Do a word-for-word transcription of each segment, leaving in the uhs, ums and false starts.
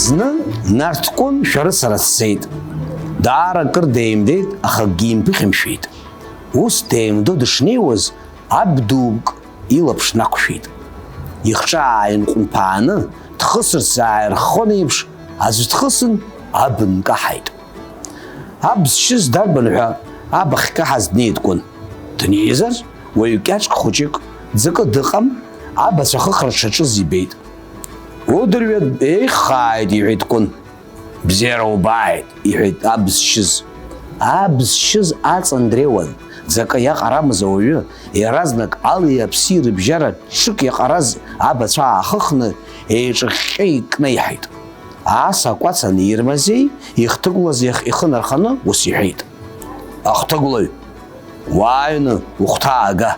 Зны Нарҭкәын шәарыцара дцеит. Даара акыр деимдеит, аха акгьы имԥыхьамшәеит. Ус деимдо дышнеиуаз, аб дук илаԥш нақәшәеит. Ихҿы ааинҟәынԥааны, дхысырц ааирххон еиԥш, аӡә дхысын, аб нкаҳаит. Аб зшьыз дарбан ҳәа аб ахькаҳаз днеит Кәын. Днеизар, уаҩ кьаҿк хәыҷык, ӡакы дыҟам, абацәа хыхра дшаҿыз ибеит. Удырҩатә еиӷьхааит, иҳәеит Кәын. Бзиара убааит, иҳәеит аб зшьыз. Аб зшьыз аҵан дреиуан, ӡакы иаҟарамыз ауаҩы, иаразнак али аԥси рыбжьара ҽык иаҟараз абацәа аахыхны, еиҿыҟьҟьа икнеиҳаит. Ас акәац анирмазеи, ихҭыгәлаз иахь ихы нарханы ус иҳәеит. Ахҭыгәлаҩ, уааины ухәҭаага.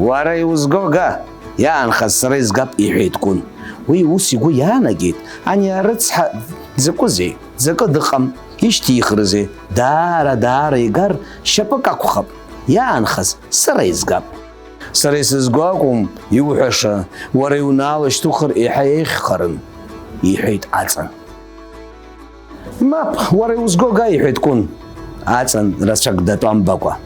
Уара иузго га, иаанхаз сара изгап, иҳәеит Кәын. Уи ус игәы иаанагеит, ани арыцҳа дзакәызеи, ӡакы дыҟам, ишьҭихрызеи, даара, даара игар шьапык акәхап, иаанхаз сара изгап. Сара исызго акәым иуҳәаша, уара иунаало шьҭухыр еиҳа еиӷьхарын, иҳәеит аҵан. Мап, уара иузго га, иҳәеит Кәын, аҵан рацәак датәамбакәа.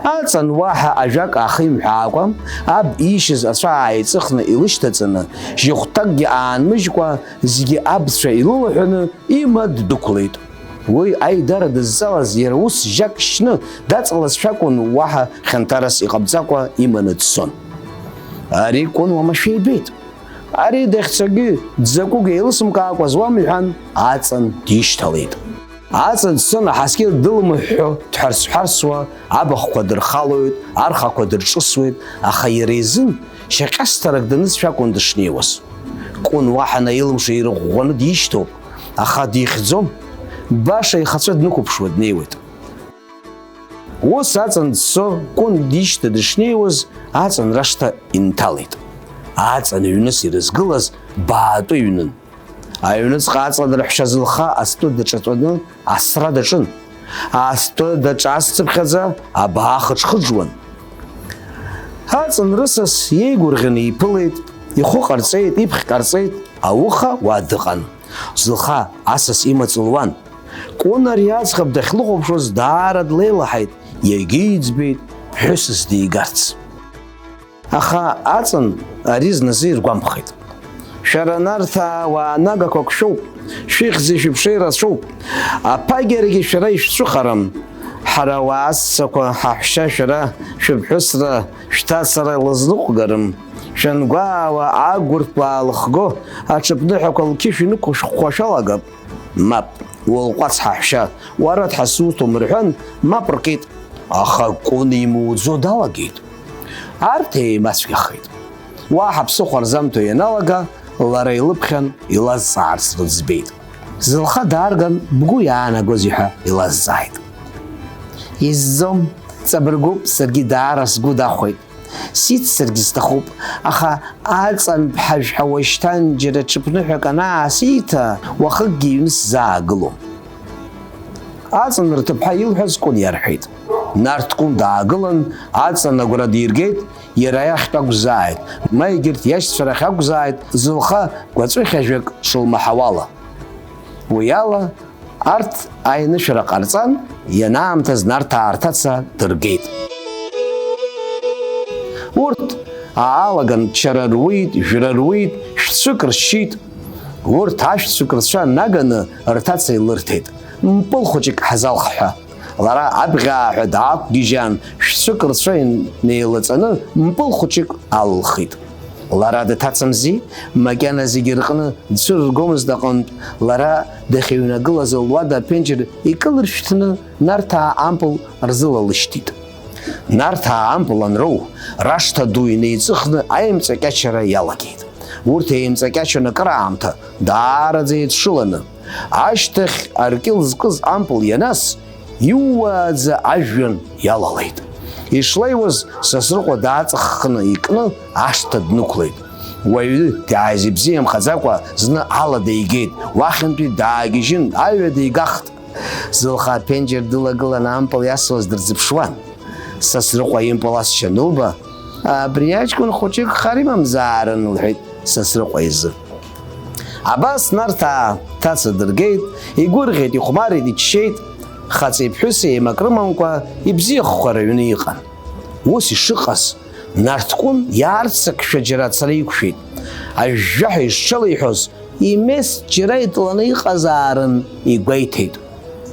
Аҵан уаҳа ажәак аахимҳәаакәа, аб иишьыз ацәа ааиҵыхны илышьҭаҵаны, жьыхәҭакгьы аанмыжькәа, зегьы абцәа илылаҳәаны има ддәықәлеит. Уи аидара дызҵалаз иара ус жьак шьны даҵалазшәа акәын, уаҳа хьанҭарас иҟамҵакәа иманы дцон. Ари Кәын уамашәа ибеит. Ари дахьцогьы дзакәык еилысымкаакәа зуам, иҳәан, аҵан дишьҭалеит. Аҵан дцон, аҳаскьыл дылмыҳәҳәо, дҳәарс-ҳәарсуа, абахәқәа дырхалоит, архақәа дырҿысуеит, аха иара изын шьаҟьасҭарак данызшәа акәын дышнеиуаз. Кәын уаҳа наилымшо ирыӷәӷәаны дишьҭоуп, аха дихьӡом, баша ихацәа днықәыԥшуа днеиуеит. Ус аҵан дцо, Кәын дишьҭа дышнеиуаз, аҵан рашҭа инҭалеит. Аҵан ҩныс ирызгылаз баатәы ҩнын. Аҩныҵҟа аҵан раҳәшьа Зылха астәы даҿатәаны асра даҿын. Астәы даҿазцыԥхьаӡа абаа хыџхыџуан. Аҵан рысас иеигәырӷьаны иԥылеит, ихәы ҟарҵеит, иԥхь ҟарҵеит, ауха уа дыҟан. Зылха асас имаҵ луан. Кәын ари аӡӷаб дахьлыхәаԥшуаз даара длеилаҳаит, иагьиӡбеит ԥҳәысыс дигарц. Аха аҵан ари зназы иргәамԥхеит. Шәара Нарҭаа уаа нагақәак шәоуп, шәыхьӡи шәыԥшеи рацәоуп. Аԥагьарагьы шәара ишәцәыхарам. Ҳара уаа ссақәа, ҳаҳәшьа шәара шәыԥҳәысра шәҭацара лызныҟәгарым. Шәангәаауа агәырқьбаа лыхго, аҽыԥныҳәақәа лқьышә инықәышәхуа шәалагап. Мап, улҟәац ҳаҳәшьа, уара дҳасуҭом рҳәан, мап ркит, аха Кәын имуӡо далагеит. Арҭ еимацәгьахеит. Уаҳа ԥсыхәа рзамҭо ианалага, лара илыԥхьан илазҵаарц лыӡбеит. Зылха даарган, бгәы иаанагозеи ҳәа илазҵааит. Изӡом, ҵабыргуп, саргьы даара сгәы дахәеит. Сиццаргьы сҭахуп, аха аҵанԥҳажә ҳәа уашьҭан џьара ҽыԥныҳәак анаасиҭа, уахыкгьы аҩны сзаагылом. Аҵан рҭыԥҳа илҳәаз Кәын иарҳәеит. Нарҭ Кәын даагылан, аҵан агәра диргеит, иара иахьтә акәзааит, ма егьырҭ иашьцәа рахь акәзааит, Зылха гәаҵәыхьажәак шылмаҳауала. Уи ала, арҭ аинышәара ҟарҵан, ианаамҭаз Нарҭаа рҭаца дыргеит. Урҭ аалаган чара руит, жәра руит, шәцәык ршьит. Урҭ ашәцәык рцәа наганы рҭаца илырҭеит, мпыл хәыҷык ҳазалх ҳәа. Лара абӷьааҳәа даақәгьежьаан, шәцәык рцәа инеилаҵаны, мпыл хәыҷык алылхит. Лара дҭацамзи, макьана зегьы рҟны дцәырыргомызт аҟынтә, лара дахьыҩнагылаз луада аԥенџьыр икылыршәҭны, Нарҭаа ампыл рзылалышьҭит. Нарҭаа ампыл анроу, рашҭа ду инеиҵыхны аимҵакьачара иалагеит. Урҭ еимҵакьачан акыраамҭа даараӡа еидшыланы, ашьҭахь аркьыл зкыз ампыл ианас, иууааӡа ажәҩан иалалеит. Ишлеиуаз, Сасрыҟәа дааҵаххны икны ашҭа днықәлеит. Уаҩы дааизыбзиамхаӡакәа зны алада игеит, уахьынтәи даагьежьын, аҩада игахт. Зылха аԥенџьыр дылагыланы ампыл иасуаз дырзыԥшуан. Сасрыҟәа импыл асшьа анылба, абри аҷкәын хәыҷык хар имамзаарын, лҳәеит Сасрыҟәа изы. Абас Нарҭаа ҭаца дыргеит, игәырӷьеит, ихәмарит, иччеит, хаҵеи ԥҳәыси еимак рымамкәа ибзиахәқәа рыҩны иҟан. Ус ишыҟаз, Нарҭкәын иаарццакшәа џьара ацара иқәшәеит. Ажәжәаҳәа ишҽалеиҳәоз, имест џьара итланы иҟазаарын, игәеиҭеит.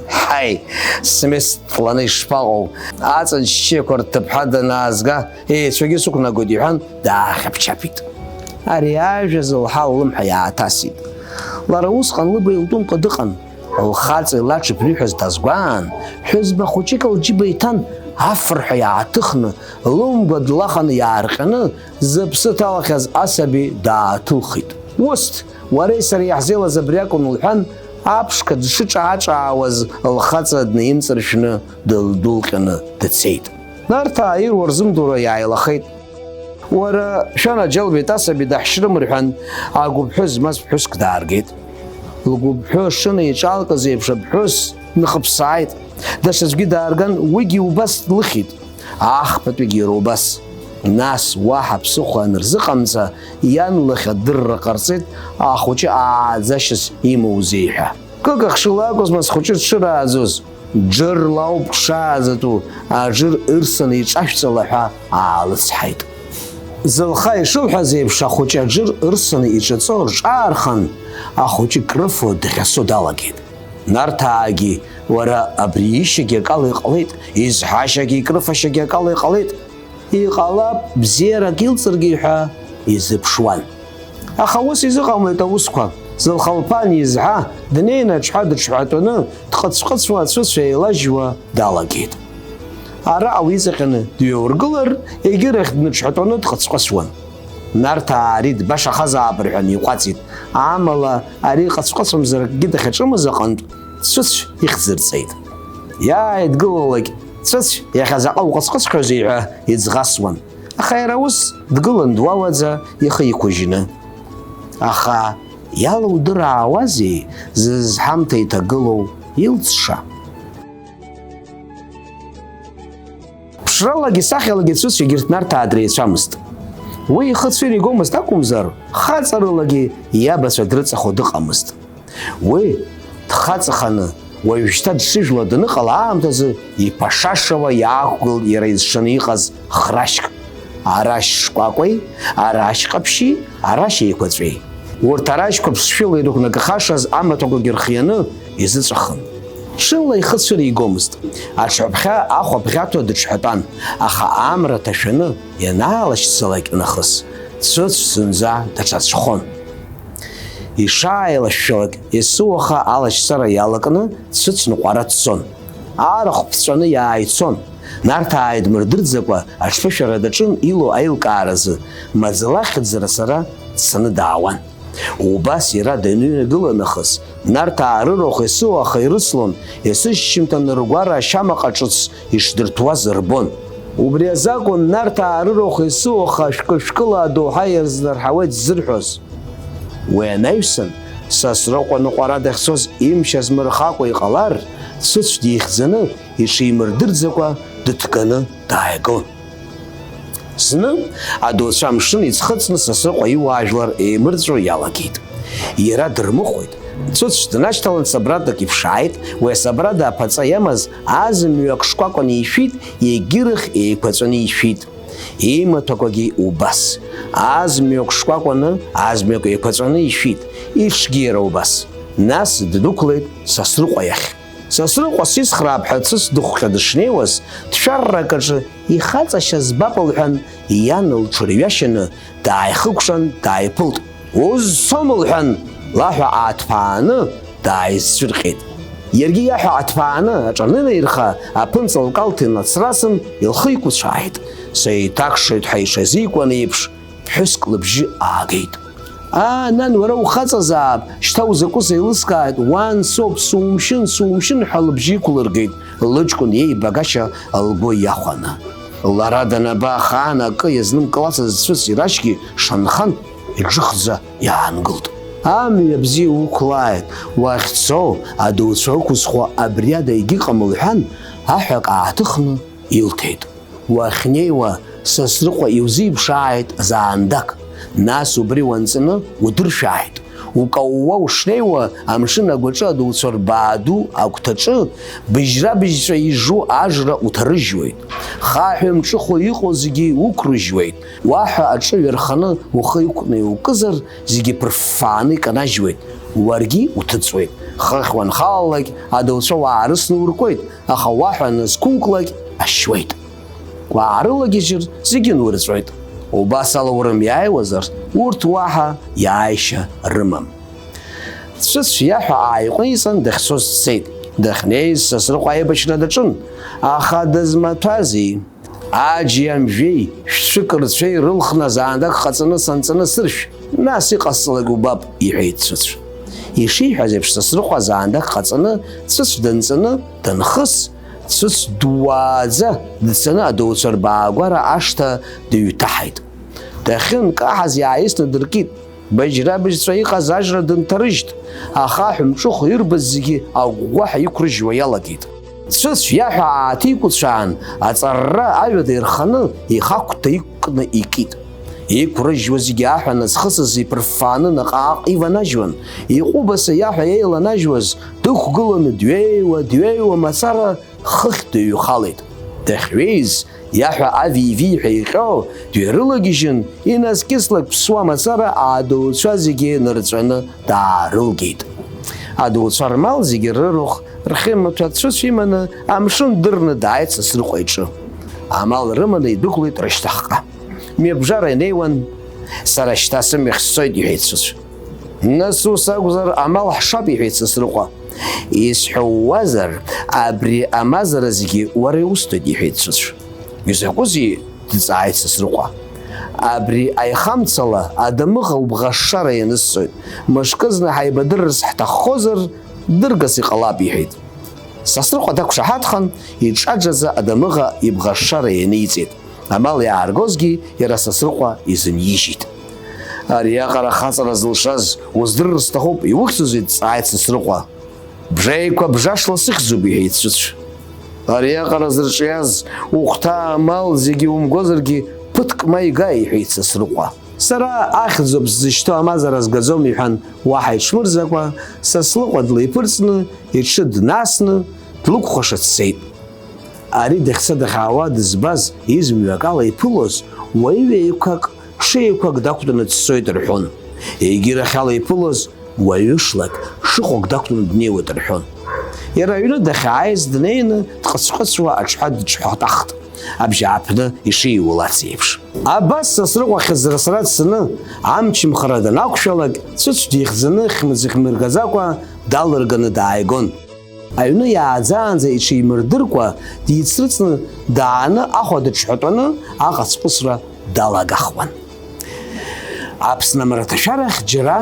Ҳаи, смест тланы ишԥаҟоу, аҵан ччиақәа рҭыԥҳа данаазга, еицәагьы сықәнагоит, иҳәан, даахьаԥ-чаԥит. Ари ажәа зылҳа ллымҳа иааҭасит. Лара усҟан лыба илтәымкәа дыҟан. Лхаҵеи лаҽыԥниҳәаз дазгәаан, ҳәызба хәыҷык лџьыба иҭан, афырҳәа иааҭыхны, лымгәа длаханы иаарҟьаны, зыԥсы ҭалахьаз асаби дааҭылхит. Усҭ, уареи сареи иаҳзеилаз абри акәын, лҳәан, аԥшқа дшыҿаа-ҿаауаз лхаҵа днаимҵаршәны дылдәылҟьаны дцеит. Нарҭаа ируа рзымдыруа иааилахеит. Уара, шәанаџьалбеит, асаби даҳшьрым, рҳәан, агәыԥҳәы змаз ԥҳәыск дааргеит. Лгәыԥҳәы шынеиҿалкыз еиԥш аԥҳәыс днахыԥсааит. Даҽаӡәгьы даарган, уигьы убас длыхьит. Ахԥатәигьы иара убас. Нас уаҳа ԥсыхәа анырзыҟамҵа, иан лахь адырра ҟарҵеит, ахәыҷы ааӡашьас имоузеи ҳәа. Кык ахшыла акәызма схәыҷы дшырааӡоз? Џырла ауп дшааӡатәу, аџыр ырсаны иҿашәҵала ҳәа аалыцҳаит. Зылха ишылҳәаз еиԥш, ахәыҷы аџыр ырсаны иҿаҵо рҿаархан, ахәыҷы крыфо дӷьасо далагеит. Нарҭаагьы, уара, абри ишьагьы акала иҟалеит, изҳашьагьы икрыфашьагьы акала иҟалеит. Иҟалап, бзиарак илҵыргьы ҳәа изыԥшуан. Аха ус изыҟамлеит аусқәа. Зылхалԥан изҳа, днеины аҽҳәа дыҽҳәатәаны, дҟыцәҟыцуа ацәыцә еилажьуа далагеит. Араҟа уиҵаҟьаны дҩаургылар, егьырахь дныҽҳәатәаны дҟыцәҟыцуан. Нарҭаа ари дбашахазаап рҳәан иҟәаҵит, амала ари ҟыцәҟыцуамзар акгьы дахьаҿымыз аҟынтә, цәыцә ихьӡырҵеит. Иааидгылалак, цәыцә иахьа заҟа уҟыцҟыцхьоузеи ҳәа иӡӷасуан, аха иара ус дгылан дуауаӡа ихы иқәыжьны. Аха иалудыраауазеи зызҳамҭа иҭагылоу илҵша? Ԥшралагьы сахьалагьы цәыцә егьырҭ Нарҭаа дреицәамызт. Уи ихы цәыригомызт акәымзар, хаҵарылагьы иабацәа дрыҵахо дыҟамызт. Уи дхаҵаханы, уажәшьҭа дҽыжәла даныҟала аамҭазы, иԥашашауа иаақәгылт иара изшаны иҟаз храшьк. Арашь шкәакәеи, арашь ҟаԥшьи, арашь еиқәаҵәеи. Урҭ арашьқәа ԥсшәыла ирықәнагахашаз амаҭәақәагьы рхианы изыҵәахын. Ҽынла ихы цәыригомызт. Аҽҳәаԥхьа ахә абӷьаҭуа дыҽҳәатәан, аха амра ҭашәаны ианаалашьцалак нахыс, цәыцә зынӡа даҽаӡәхон. Ишааилашәшәалак, есыуаха алашьцара иалакны, цәыцә ныҟәара дцон. Арахә ԥҵәаны иааицон. Нарҭаа дмырдырӡакәа, аҽԥышәара даҿын илоу аилкааразы, маӡала хьыӡрацара дцаны даауан. Убас иара даныҩнагыла нахыс, Нарҭаа рырахә есыуаха ирыцлон, есышьжьымҭан ргәара ашьамаҟа ҿыц ишдырҭәуаз рбон. Убри азакәын Нарҭаа рырахә есыуаха шәкы-шәкыла адоуҳа иарзынарҳауеит ззырҳәоз. Уи анаҩсан, Сасрыҟәа ныҟәара дахьцоз имч азмырхакәа иҟалар, цәыцә дихьӡаны, иҽимырдырӡакәа дыҭганы дааигон. Зны, адауцәа амшын иӡхыҵны Сасрыҟәа иуаажәлар еимырҵәо иалагеит. Иара дырмыхәеит. Цәыцә днашьҭалан сабрадак иԥшааит, уи асабрада аԥаҵа иамаз азымҩак шкәакәаны ишәит, егьырахь еиқәаҵәаны ишәит. Имаҭәақәагьы убас. Азмҩак шкәакәаны, азмҩак еиқәаҵәаны ишәит. Иҽгьы иара убас. Нас ддәықәлеит Сасрыҟәа иахь. Сасрыҟәа сицхраап ҳәа цәыцә дыхәхьа дышнеиуаз, ҭшәаррак аҿы ихаҵашьа збап лҳәан, иан лҽырҩашьаны дааихыкәшан дааиԥылт. Узцом лҳәан, лаҳәа ааҭԥааны дааизцәырҟьеит. Иаргьы иаҳәа аҭԥааны аҿанынаирха, аԥынҵа лкалҭ инацрасын, илхы иқәцәааит. Сеиҭакшоит ҳәа ишазикуан еиԥш, ԥҳәыск лыбжьы аагеит. Аа, нан, уара ухаҵазаап, шьҭа узакәыз еилыскааит, уан соуп, сумшьын, сумшьын ҳәа лыбжьы иқәлыргеит, лыҷкәын иеибагашьа лгәы иахәаны. Лара данаба ахаан акы иазнымкылацыз цәыцә ирашьгьы шанхан, иџыхӡа иаангылт. Амҩа бзиа уқәлааит, уахьцо, адауцәа ықәызхуа абри ада егьыҟам, лҳәан, аҳәак ааҭыхны илҭеит. Уахьнеиуа, Сасрыҟәа иузиԥшааит заандак, нас убри уанҵаны удыршәааит. Укаууа ушнеиуа, амшын агәаҿы адауцәа рбаа ду агәҭаҿы, быжьра-быжьҵәа ижу ажра уҭарыжьуеит. Хаҳәымҿыхәа иҟоу зегьы уқәрыжьуеит. Уаҳа аҿы ҩарханы ухы иқәкны иукызар, зегьы ԥырффааны иканажьуеит. Уаргьы уҭыҵуеит. Хыхь уанхалалак, адауцәа уаарысны уркуеит, аха уаҳа анызқәуклак, ашьуеит. Уаарылагьежьыр, зегьы нурҵәоит. Убас ала урым иааиуазар, урҭ уаҳа иааишьа рымам. Цәыцә иаҳәа ааиҟәиҵан дахьцоз дцеит. Дахьнеиз Сасрыҟәа аибашьра даҿын. Аха дызмаҭәази? Аџьи амжәеи, шәцәык рцәеи рылхны азаандак ҟаҵаны санҵаны сыршә, нас иҟасҵалак убап, иҳәеит Цәыцә. Ишиҳәаз еиԥш, Сасрыҟәа азаандак ҟаҵаны, Цәыцә данҵаны, данхыс, Цәыцә дууааӡа дцаны адауцәа рбаагәара ашҭа дыҩҭаҳаит. Дахьынкаҳаз иааисны дыркит. Быжьра-быжьҵәа иҟаз ажра дынҭарыжьт, ахаҳә мҿыхә ирбаз зегьы агәгәаҳәа иқәрыжьуа иалагеит. Цәыцә иаҳәа ааҭикәыцәаан, аҵарра аҩада ирханы, ихагәҭа иқәкны икит. Иқәрыжьуа зегьы аҳәа назхысыз иԥырффааны наҟ-ааҟ иванажьуан, иҟәыбаса иаҳәа еиланажьуаз дықәгыланы дҩеиуа, дҩеиуа мацара хыхь дыҩхалеит. Дахьҩеиз, иаҳәа ави-виҳәа иҟьо, дҩарылагьежьын, инаскьыслак ԥсуа мацара адауцәа зегьы нырҵәаны даарылгеит. Адауцәа рмал зегьы рырахә рхьымаҭәа Цәыцә иманы амшын дырны дааит Сасрыҟәа иҿы. Амал рыманы идәықәлеит рышьҭахьҟа. Мҩабжара инеиуан, сара шьҭа сымҩахь сцоит, иҳәеит Цәыцә. Нас ус акәзар, амал ҳшап, иҳәеит Сасрыҟәа. Исҳәо ууазар, абри амазара зегьы уара иусҭоит, иҳәеит Цәыцә. Изакәызеи? Дҵааит Сасрыҟәа. Абри аихамцала адамыӷа убӷашшара ианысҵоит. Мышкызны ҳаибадырырц ҳҭаххозар, дыргас иҟалап, иҳәеит. Сасрыҟәа дақәшаҳаҭхан, иҿаџаӡа адамыӷа ибӷашшара ианиҵеит. Амал иааргозгьы иара Сасрыҟәа изынижьит. Ариаҟара ахаҵара зылшаз уздырыр сҭахуп, иухьӡузеи? Дҵааит Сасрыҟәа. Бжеиқәа бжашла сыхьӡуп, иҳәеит Цәыцә. Ариаҟара зырҿиаз ухәҭа амал зегьы умгозаргьы ԥыҭк ма ига, иҳәеит Сасрыҟәа. Сара ахьӡуп сзышьҭоу, амазара згаӡом, иҳәан, уаҳа иҽмырӡакәа, Сасрыҟәа длеиԥырҵны, иҽы днасны, длыкәхәаша дцеит. Ари дахьца дахьаауа дызбаз, измҩакала иԥылоз уаҩы ҩеиқәак, шеиқәак дақәтәаны дцоит рҳәон. Егьирахь ала иԥылоз уаҩы шлак, шыхәак дақәтәаны днеиуеит рҳәон. Иара аҩны дахьааиз днеины дҟыцәҟыцәуа аҽҳәа дыҽҳәатахт, абжьааԥны ишиулац еиԥш. Абас Сасрыҟәа ахьыӡрасра дцаны, амчымхара данақәшәалак, Цәыцә дихьӡаны хьмыӡӷ мыргаӡакәа далырганы дааигон. Аҩны иааӡаанӡа иҽимырдыркәа, дицрыҵны дааны, ахәа дыҽҳәатәаны аҟаҵкәысра далагахуан. Аԥсны амраҭашәарахь џьара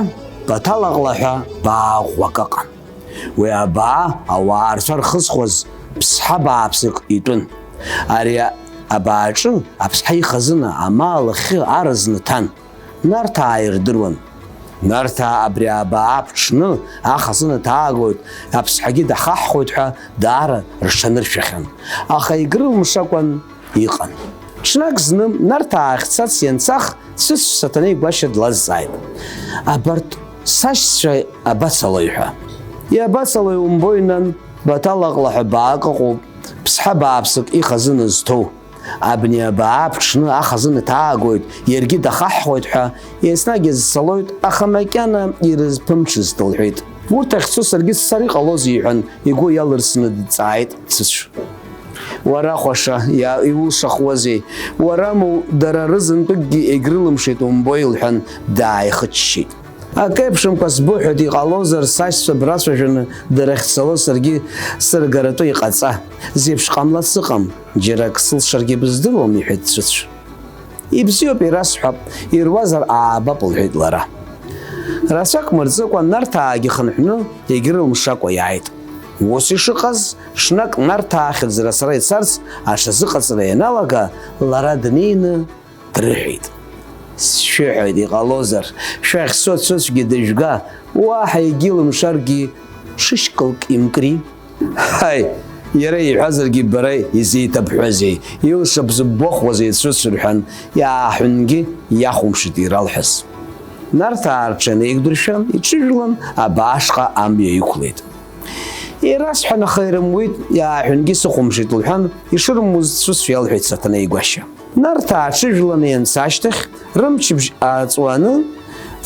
Баҭалаҟла ҳәа баа ӷәӷәак ыҟан. Уи абаа ауаа рцәа рхызхуаз ԥсҳа бааԥсык итәын. Ари абааҿы аԥсҳа ихазына амаал ахьы аразны ҭан. Нарҭаа ирдыруан. Нарҭаа абри абаа ԥҽны ахазына ҭаагоит, аԥсҳагьы дахаҳхуеит ҳәа даара рҽаныршәахьан. Аха егьрылмшакәан иҟан. Ҽнак зны Нарҭаа ахьцац ианцах, Цәыцә Саҭанеи Гәашьа длазҵааит: "Абарҭ сашьцәа абацалои?" ҳәа. "Иабацалои, умбои, нан, Баҭал аҟла ҳәа баак ыҟоуп, ԥсҳа бааԥсык ихазына зҭоу. Абни абаа ԥҽны ахазына ҭаагоит, иаргьы дахаҳхуеит ҳәа еснагь изцалоит, аха макьана ирызԥымҽызт", лҳәеит. "Урҭ ахьцо саргьы сцар иҟалозеи?" иҳәан, игәы иалырсны дҵааит Цыцә. "Уара, хәаша, иа-, иулшахуазеи? Уара моу, дара рызынтәыкгьы егьрылымшеит, умбои", лҳәан, дааихыччеит. "Акы еиԥшымкәа сбыҳәоит, иҟалозар, сашьцәа брацәажәаны дара ахьцало саргьы сыргаратәы иҟаҵа, зеиԥш ҟамлац ыҟам, џьарак сылшаргьы быздыруам", иҳәеит Цәыцә. "Ибзиоуп, ирасҳәап, ируазар аабап", лҳәеит лара. Рацәак мырҵыкәа Нарҭаагьы хынҳәны егьрылмшакәа иааит. Ус ишыҟаз, ҽнак Нарҭаа ахьыӡрасра ицарц аҽазыҟаҵара ианалага, лара днеины дрыҳәеит. "Сшәыҳәоит, иҟалозар, шәахьцо Цәыцәгьы дыжәга, уаҳа егьилымшаргьы ҽышькылк имкри". "Ҳаи, иара иҳәазаргьы бара изеиҭабҳәазеи, илшап зыббахуазеи Цәыцә", рҳәан, иааҳәынгьы иахәамшеит иралҳәаз. Нарҭаа рҽанеиқәдыршәан, иҽыжәлан, абаашҟа амҩа иқәлеит. Ирасҳәан, аха ирымуит, иааҳәынгьы сыхәамшеит, лҳәан, ишырымуз Цәыцә иалҳәеит Саҭанеи Гәашьа. Нарҭаа аҽыжәланы ианца ашьҭахь, рымчыбжь ааҵуаны,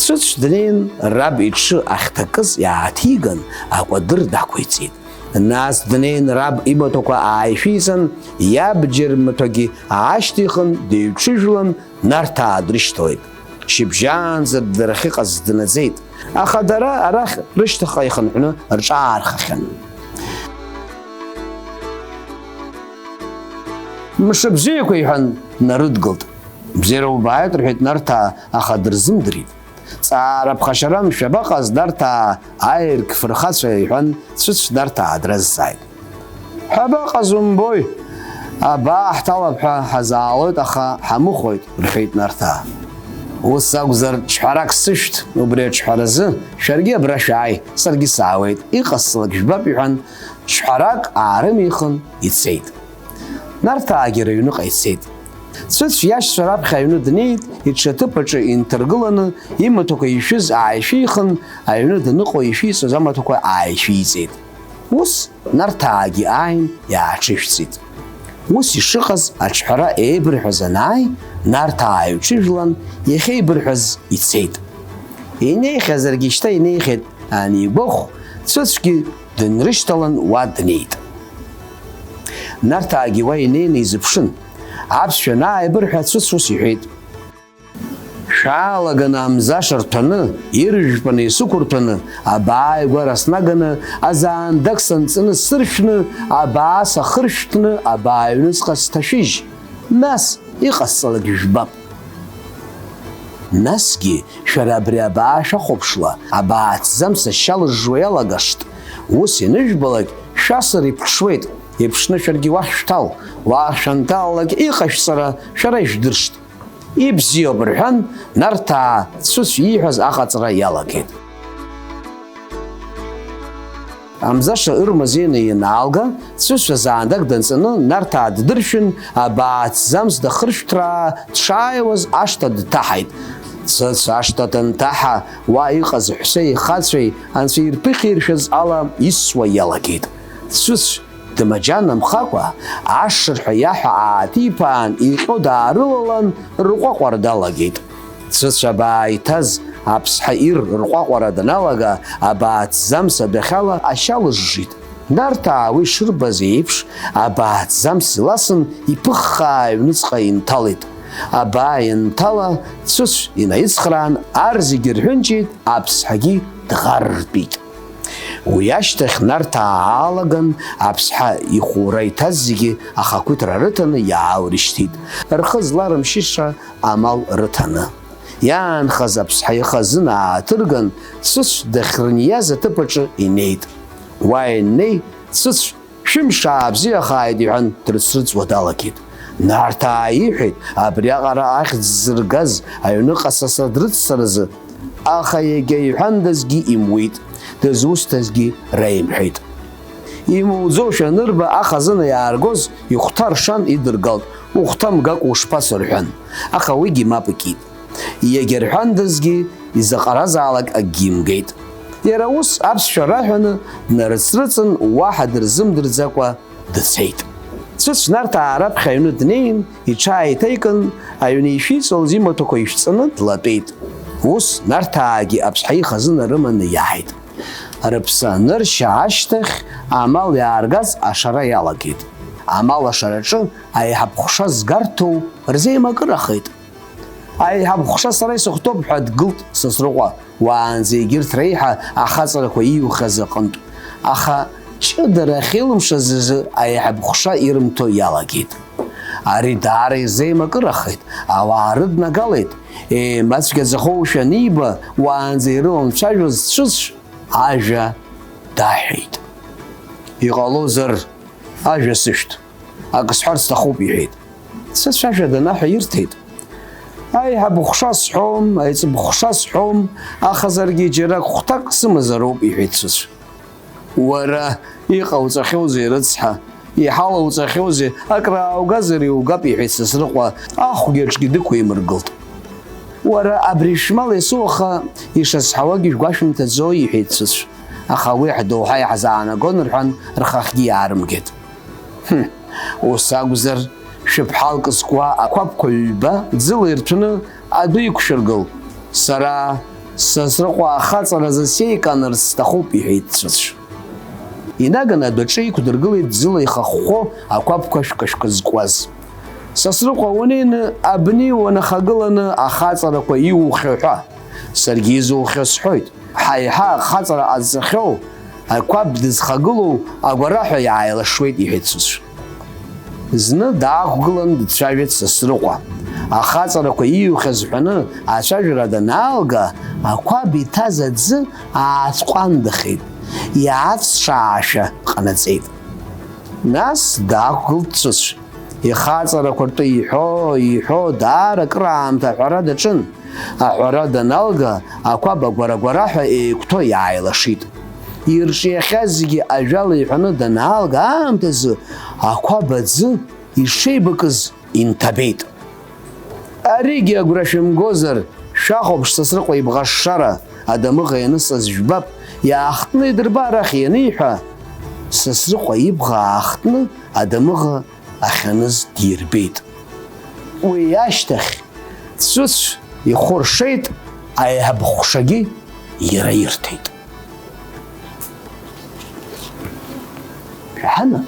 Цәыцә днеин, раб иҽы ахьҭакыз иааҭиган, акәадыр дақәиҵеит. Нас днеин, раб имаҭәақәа ааишәиҵан, иабџьар маҭәагьы аашьҭихын, дыҩҽыжәлан, Нарҭаа дрышьҭалеит. Шьыбжьаанӡа дара ахьыҟаз днаӡеит, аха дара арахь рышьҭахьҟа ихынҳәны рҿаархахьан. Мшыбзиақәа, иҳәан, днарыдгылт. Бзиара убааит, рҳәеит Нарҭаа, аха дырзымдырит. Ҵаара ԥхашьарам, шәабаҟаз, Нарҭаа, аирк фырхацәа, иҳәан, Цәыцә Нарҭаа дразҵааит. Ҳабаҟаз умбои? Абаа ҳҭалап ҳәа ҳазаалоит, аха ҳамыхәоит, рҳәеит Нарҭаа. Ус акәзар, ҽҳәарак сышәҭ, убри аҽҳәаразы шәаргьы абра шәааи, саргьы саауеит, иҟасҵалак жәбап, иҳәан, ҽҳәарак аарымихын, ицеит. Нарҭаагьы рыҩныҟа ицеит. Цәыцә иашьцәа раԥхьа аҩны днеит, иҽы аҭыԥ аҿы инҭаргыланы, имаҭәақәа ишәыз ааишәихын, аҩны даныҟоу ишәиҵоз амаҭәақәа ааишәиҵеит. Ус Нарҭаагьы ааин иааҽыжәҵит. Ус ишыҟаз, аҿҳәара еибырҳәаз анааи, Нарҭаа ааиҩҽыжәлан, иахьеибырҳәаз ицеит. Инеихьазаргьы шьҭа инеихьеит анигәахә, Цәыцәгьы дынрышьҭалан уа днеит. Нарҭаагьы уа инеины изыԥшын. Аԥсшәа анааибырҳәа, Цәыцә ус иҳәеит. Шәаалаганы амзаша рҭәаны, иржәпаны исықәырҭәаны, абааигәара снаганы, азаандаг санҵаны сыршәны, абаа сахыршәҭны, абаа аҩныҵҟа сҭашәыжь. Нас иҟасҵалак жәбап. Насгьы, шәара абри абаа шәахәаԥшла, абаа аҭӡамц ашьа лыжжуа иалагашт. Ус ианыжәбалак, шәасыр иԥҽуеит, иԥшны шәаргьы уахь шәҭал, уахь шәанҭалалак иҟашәҵара шәара ижәдыршт. Ибзиоуп, рҳәан, Нарҭаа Цәыцә ииҳәаз аҟаҵара иалагеит. Амзаша ырмазеины ианаалга, Цәыцә азаандаг данҵаны, Нарҭаа ддыршәын, абаа аҭӡамц дахыршәҭраа дшааиуаз ашҭа дҭаҳаит. Цәыцә ашҭа данҭаҳа, уа иҟаз ҳәсеи ихацәеи анцәа ирԥыхьиршәаз ала иссуа иалагеит. Цәыцә дмаџьанамхакәа, ашырҳәа иаҳәа ааҭиԥаан, иҟьо даарылалан, рҟәаҟәара далагеит. Цәыцә абаа иҭаз аԥсҳа ир рҟәаҟәара даналага, абаа аҭӡамц адәахьала ашьа лыжжит. Нарҭаа уи шырбаз еиԥш, абаа аҭӡамц иласын, иԥыххаа аҩныҵҟа инҭалеит. Абаа ианҭала, Цәыцә инаицхраан, ар зегьы рҳәынҷеит, аԥсҳагьы дӷарртәит. Уи ашьҭахь Нарҭаа аалаган, аԥсҳа ихәура иҭаз зегьы ахақәиҭра рыҭаны иааурышьҭит, рхы зларымшьыша амал рыҭаны. Иаанхаз аԥсҳа ихазына ааҭырган, Цәыцә дахьрыниаз аҭыԥ аҿы инеит. Уа ианнеи, Цәыцә, шәымш аабзиахааит, иҳәан, дрыцрыҵуа далагеит. Нарҭаа иҳәеит, абриаҟара ахьӡ зыргаз аҩныҟа сасра дрыццаразы, аха егьа иҳәандазгьы имуит, дызусҭазгьы реимҳәеит. Имуӡошәа анырба, ахазына иааргоз ихәҭа ршан идыргалт, ухәҭа мгакәа ушԥацо рҳәан, аха уигьы мап икит. Иагьа рҳәандазгьы изаҟаразаалак акгьы имгеит. Иара ус аԥсшәа раҳәаны днарыцрыҵын, уаҳа дырзымдырӡакәа дцеит. Цәыцә Нарҭаа раԥхьа аҩны днеин, иҽааиҭаикын, аҩны ишәиҵалаз имаҭәақәа ишәҵаны длатәеит. Ус Нарҭаагьы аԥсҳа ихазына рыманы иааит. Рыԥсы аныршьа ашьҭахь, амал иааргаз ашара иалагеит. Амал ашараҿы аиҳаб ҟәша згарҭоу рзеимакырахеит. Аиҳаб ҟәша сара исыхәҭоуп ҳәа дгылт Сасрыҟәа, уаанӡа егьырҭ реиҳа ахаҵарақәа ииухьаз аҟынтә. Аха ҷыдара ахьилымшаз азы аиҳаб ҟәша ирымҭо иалагеит. Ари даара изеимакырахеит, ауаа рыднагалеит, еимацәгьаӡахоушәа аниба, уаанӡа ирыламцәажәоз Цәыцә ажәа даҳәеит. Иҟалозар, ажәа сышәҭ, акы сҳәарц сҭахуп, иҳәеит. Цәыцә ажәа данаҳәа ирҭеит. Аиҳаб ҟәша сҳәом, аиҵб ҟәша сҳәом, ахазаргьы џьара хәҭак сымазароуп, иҳәеит Цәыцә. Уара, иҟауҵахьоузеи, рыцҳа, иҳалауҵахьоузеи, акрааугазар иугап, иҳәеит Сасрыҟәа, ахәгьы аҿгьы дықәимыргылт. Уара абри шәмал иасуаха ишазҳауагьы шәгәашәымҭаӡои, иҳәеит Цәыцә. Аха уи ҳдоуҳа иаҳзаанагон, рҳәан, рхахьгьы иаарымгеит. Ҳм, ус акәзар, шәыԥҳа лкы зкуа ақәабқәа ҩба ӡыла ирҭәны адәы иқәшәыргыл. Сара Сасрыҟәа ахаҵаразы сеиканарц сҭахуп, иҳәеит Цәыцә. Инаганы адәаҿы иқәдыргылеит ӡыла ихахәхәо ақәабқәа шәкы-шәкы зкуаз. Сасрыҟәа, унеины абни уанахагыланы ахаҵарақәа иухьо ҳәа, саргьы изухьо сҳәоит. Ҳаиҳа ахаҵара ҟазҵахьоу, ақәаб дызхагылоу агәараҳәа иааилашуеит, иҳәеит Цәыцә. Зны даақәгылан дцәажәеит Сасрыҟәа. Ахаҵарақәа ииухьаз ҳәаны ацәажәара данаалга, ақәаб иҭаз аӡы ааҵҟәандахеит, иааҵшаашәа ҟанаҵеит. Нас даақәгылт Цәыцә. Ихаҵарақәа ртәы иҳәо, иҳәо, даара акыраамҭа аҳәара даҿын. Аҳәара даналга, ақәаб агәара-гәараҳәа еиқәҭәо иааилашит. Ирҿиахьаз зегьы ажәала иҳәаны данаалга аамҭазы, ақәаб аӡы ишеибакыз инҭабеит. Аригьы агәра шәымгозар, шәахәаԥш Сасрыҟәа ибӷашшара, адамыӷа ианысҵаз жәбап, иаахтны идырба арахь ианиҳәа, Сасрыҟәа ибӷа аахтны адамыӷа ахьаныз дирбеит. Уи ашьҭахь Цәыцә ихәы ршеит, аиҳаб ҟәшагьы иара ирҭеит. Шәаҳана,